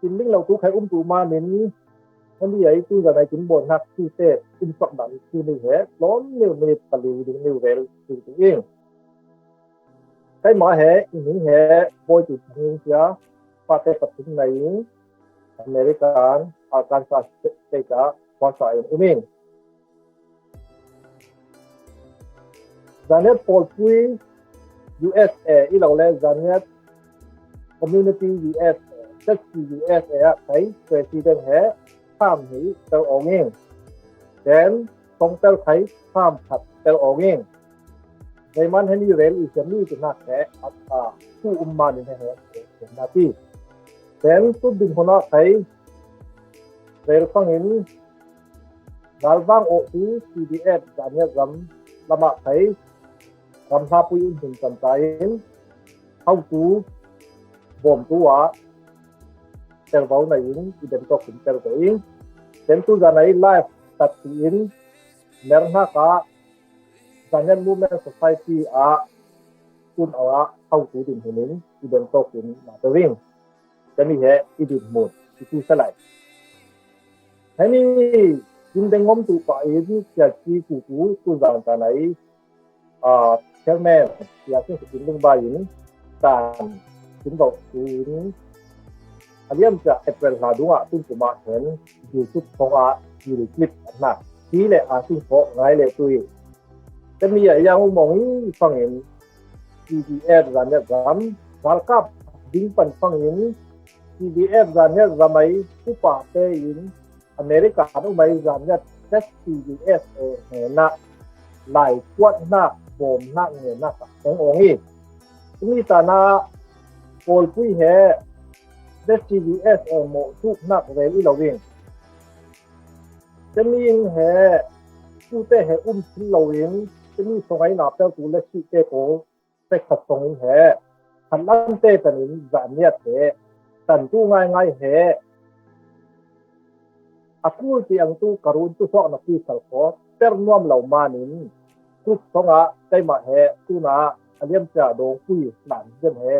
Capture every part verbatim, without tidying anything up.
Kin ling lo tu khai um tu manin, hemi ai tu zan ai kin bon hak tu te um sak dan tu ni he lom neu neu pali ding neu rel tu tu ing. Kai ma he, ing he, boy tu ing sia, pate patung na ing, American, Arkansas State ka, kuasa ing uming. Zaniat Polpui U S A i lo le Zaniat Community U S A, Z C U S A a kai President he tham hi tel onging. Then Tongtel khai tham khat tel onging. Zaiman heni rel i siam ni ti nak he at a tu umman in he he na ti. Then tu ding hona khai rel fangin Galvang o tu C D F Zaniat ram lama khai ram hla pui in hin chan ta in hau tu bom tu a tel bau na in i den tok in tel ko in. Then tu zan ai live tat ti in mer hna ka Zaniat Movement Society a tun a hau tu din hin in i den tok in na tel ring. Kami he i din mun i tu salai. Hemi kin deng ngom tu pa in sia ci ku ku tu zan ta nai a chairman sia sin sin ding ba in tan kin bau in a liam cha April hla dung a tun kuma hen YouTube phong a video clip na ti le a sin pho ngai le tu i. Kami a yang u mong i fang in C D F Zaniat ram, Zalkap ding pan fang in C D F Zaniat ram ai upa te in America an umai Zaniat Z C U S A hnena lai kuat hna bom hna hnena ka hong ong i. Tumi ta na Polpui he Z C U S A mo tu hna rel i lo in. Temi in he tu te he um thil lo in temi songai na pel tu le si te ko pek khat song in he khan lam te tan in Zaniat he tan tu ngai ngai he a kul ti ang tu karun tu sok na pi sal ko per nuam lo man in kuk song a kai ma he tu na a liam cha dong pui lan zen he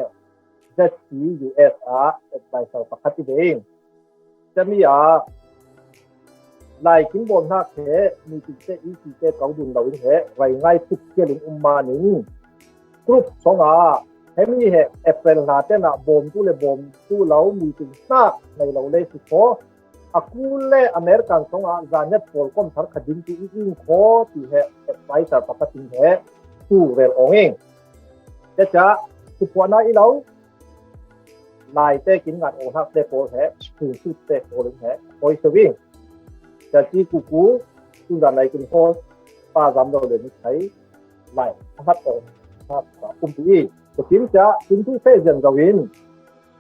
Z C U S A advisor pakhat i ve in. Temi a lai kin bom hna he mi ti te i ti te kau dun lo in he rai ngai tuk kial in um man in group song a hemi he April hla te na bom tu le bom tu lo mi ti hnak ngai lo le si ko a kul le American song a Zaniat Pawl kom thar kha ding tu i ing ko ti he advisor pakhat in he tu rel ong ing. Te cha tu puana i lo lai te kin ngat o hnak te pawl he school tu te pawl in he hoi se wing. Cha ci ku ku tu zan lai kin ho pa zam lo le ni khai lai a hat o hnak ka um tu i. Ka kim cha kin tu se zan gawin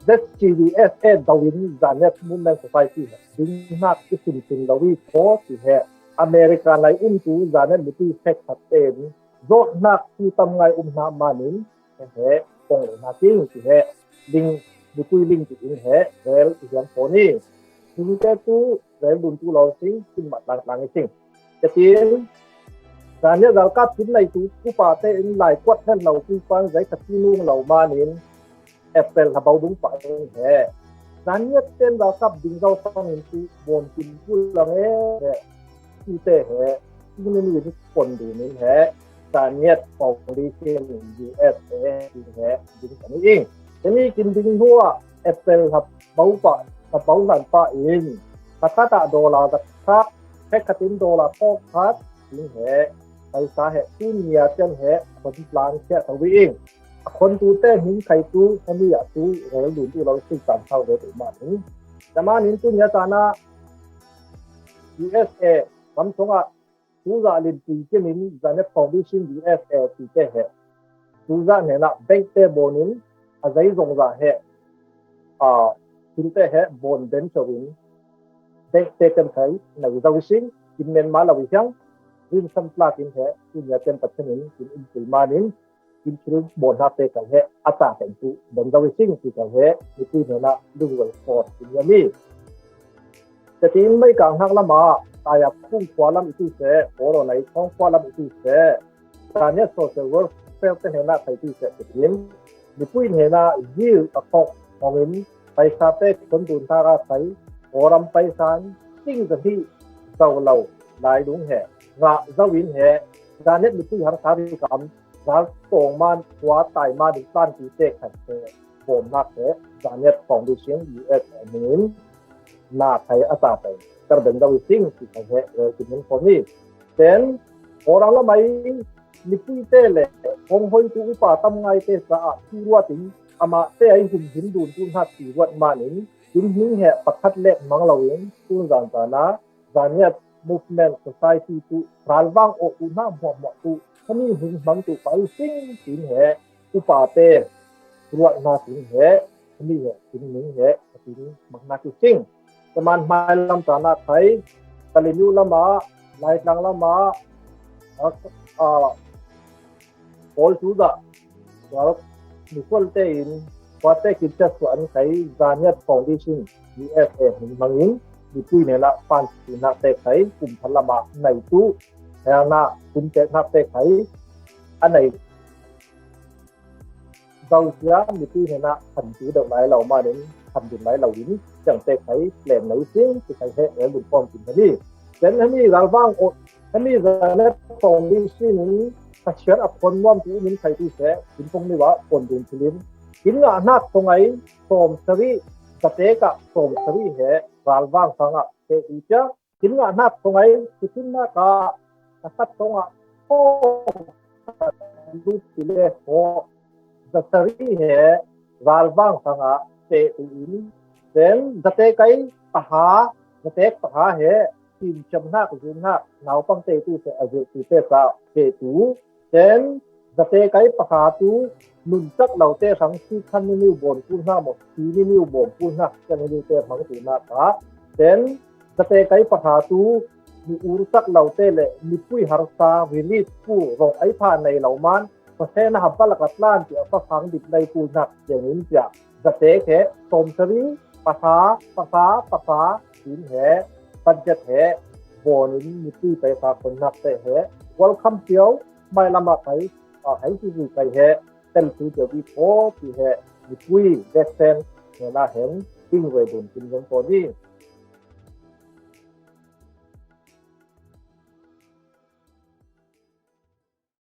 Z C U S A dawin Zaniat Movement Society he ding hnak i sim sim lo i ko ti he America lai um tu Zaniat mipi fek khat ten zot hnak tu tam ngai um hna manin he he kong lo hna king ti he ling mipui ling ti in he rel i hiam ko ni. Ling te tu rel dun tu lo sing kin mat lang lang i sing. Te tin Zaniat Zalkap kin lai tu upa te in lai kuat hen lo tu pan zai khat ti nung lo manin April ha bau dung pa in he Zaniat ten Zalkap ding zau pang in tu bom kin tu lang e he tu te he tu ni ni pon du nin he Zaniat Foundation U S A ding he ding kan ing. Temi kin ding hua April ha bau pa ha bau hlan pa in ka khat a dollar ka khat he khat in dollar ko khat ding he paisa he tu nia ten he khon plan kia tau ing. A khon tu te hmin khai tu hemi a tu rel dun tu lo tu tan sau ve tu ma ni. Tama nin tu nia ta na U S A ram song a tu za lin ti ke min Zaniat Foundation U S A ti te he tu za ne na bank te bo nin a zai zong za he a thil te he bon den so in bank te kan khai na u zau sing in men ma la u hiang rin sam plak in he tu nia ten ta chen in in in tu ma nin in thil bon hak te kal he a ta kan tu dong dong i sing ti kal he mi tu ne na lu wal ko ti ya mi. Te tin mai kang hak lama ta ya khung khua lam i tu se ko lo nai khong khua lam i tu se ta ne social welfare te ne na kai tu se te tin mi pui ne na zil a khok hong in paisa pek khon dun ta ra sai, Kawlram paisa in sing zahnih zo lo lai lung he, ngah zo in he, Zaniat mipui harsa ri ka am, zal tawng man, khua tai man in tlan ti tek khat he, bawmnak he, Zaniat Foundation U S A hmingin na thai a sa pai. Kar beng dau i sing ti thai he, rel ti min khom hi. Ten, Kawlram lamai, mipui te le, kong hoi tu upa tam ngai te sa a, tu ruat in, ama te ai hum him dun tu hat ti ruat man in, tin hing he pakhat lek mang lo in, tu zan zan a, Zaniat Movement Society tu, ralvang o tu na muak muak tu, kami hum mang tu pa u sing tin he, upa te, ruat na tin he, kami he, tin ning he, tin mang na ki sing. Teman mai lam ta na thai, Kalinu lama, Laitlang lama, a, a, Paul Suda, Paul Nicole te in, Pate Kincha Suan kai, Zaniat Foundation, U S A hming mangin, mipui nena fan tu na te kai, kum phalama nai tu, hena kum te na te kai, anai, zau sia, mipui nena, han tu dau lai lau manin, han dun lai lau in, chang te kai, plan lai sing, ti kai he, el dun pom tin ni. Ten hemi ralvang o, hemi Zaniat Foundation in, Pasian a phon nuam tu min khai tu se, tin pong ni wa, phon dun thilim. Kin ngah nak tong ai, som sari, ka te ka som sari he, ralvang sanga, te tu cha. Kin ngah nak tong ai, tu tin na ka, ka sat tong a, oh, lu ti le ho, za sari he, ralvang sanga, te tu in. Ten, za te kai, paha, za te paha he, tim cham nak, zum nak, naupang te tu se, a zil tu te sa, te tu. Ten, za te kai pakha tu, nun tak lo te sang si khan ni niu bon pu hna mo, si ni niu bon pu hna, kan ni niu te hmang tu na ka. Ten, za te kai pakha tu, ni ur tak lo te le, ni pui harsa, release pu, rong ai pha nei lo man, pa se na hap bal ka tlan ti a pa khang dip lai pu hna, yang in tia. Za te ke, som sari, pakha, pakha, pakha, tin he, budget he, bon in, ni pui pai sa kon nak te he, welcome piau, mai lama kai, a, hai si si kai he, tel tu te bi ko ti he, ni pui, vek sen, he la hen, ting ve dun tin yong ko ni.